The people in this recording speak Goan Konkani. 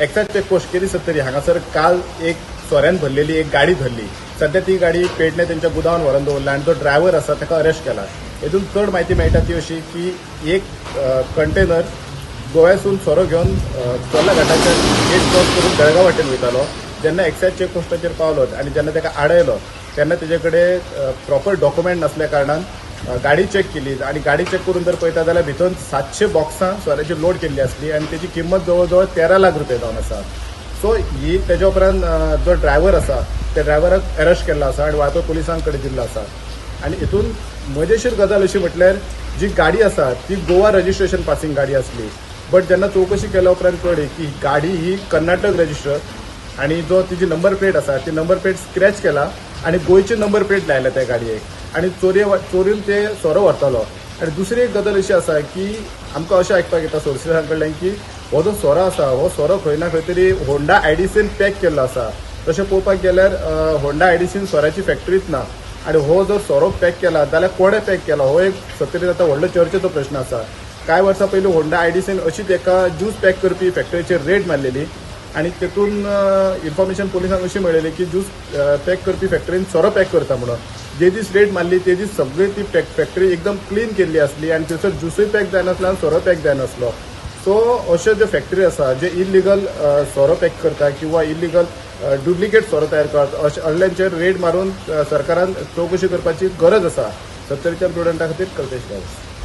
एक्सायज चेकपोस्ट केरी सत्तरी हांगासर काल एक सोऱ्यान भरलेली एक गाडी धरली. सध्या ती गाडी पेडणे तेंच्या गुदावान व्हरून दवरला आनी जो ड्रायव्हर आसा ताका अरेस्ट केला. हेतून चड म्हायती मेळटा ती अशी की एक कंटेनर गोव्यासून सोरो घेवन चोर्ला घाटाच्या गेट क्रॉस करून बेळगांव वाटेन वयतालो. जेन्ना एक्सायज चेकपोस्टाचेर पावलो आनी जेन्ना ताका आडयलो तेन्ना तेजे कडेन प्रॉपर डॉक्युमेंट नासल्या कारणान गाडी चॅक केली आनी गाडी चॅक करून जर पळयता जाल्यार भितर 700 बॉक्सां सोऱ्याची लोड केल्ली आसली आनी तेची किंमत जवळ जवळ 13 लाख रुपया जावन आसा. सो ही तेज्या उपरांत जो ड्रायव्हर आसा त्या ड्रायव्हराक अरेस्ट केल्लो आसा आनी वाळपय पुलिसां कडेन दिल्लो आसा. आनी हितून मजेशीर गजाल अशी म्हटल्यार जी गाडी आसा ती गोवा रजिस्ट्रेशन पासिंग गाडी आसली, बट जेन्ना चवकशी केल्या उपरांत कळ्ळी की गाडी ही कर्नाटक रजिस्टर आणि जो तिची नंबर प्लेट आसा ती नंबर प्लेट स्क्रॅच केला आणि गोंयची नंबर प्लेट लायल्या त्या गाडयेक आणि चोरये चोरून ते सोरो व्हरतालो. आनी दुसरी एक गजाल अशी आसा की आमकां अशें आयकपाक येता सोर्सीसां कडल्यान की हो जो सोरो आसा हो सोरो खंय ना खंय तरी होंडा आयडीसीन पॅक केल्लो आसा. तशें पळोवपाक गेल्यार होंडा आयडीसीन सोऱ्याची फॅक्टरीच ना आनी हो जर सोरो पॅक केला जाल्यार कोणें पॅक केला, हो एक सत्तरीत आतां व्हडलो चर्चेचो प्रश्न आसा. कांय वर्सां पयलीं होंडा आयडीसीन अशीच एका ज्यूस पॅक करपी फॅक्टरीचेर रेड मारलेली आनी तेतून इन्फॉर्मेशन पुलिसांक अशी मेळ्ळेली की ज्यूस पॅक करपी फॅक्टरीन सोरो पॅक करता म्हणून. जे दीस रेड मारली ते दीस सगळी ती फॅक्टरी एकदम क्लीन केल्ली आसली आनी थंयसर ज्युसूय पॅक जायनासलो आनी सोरो पॅक जायनासलो. सो अश्यो ज्यो फॅक्टरी आसा जे इलिगल सोरो पॅक करता किंवा इलिगल डुप्लिकेट सोरो तयार करता, अशे असल्यांचेर रेड मारून सरकारान चवकशी करपाची गरज आसा. सत्तरीच्या प्रुडंटा खातीर कल्पेश गांवस.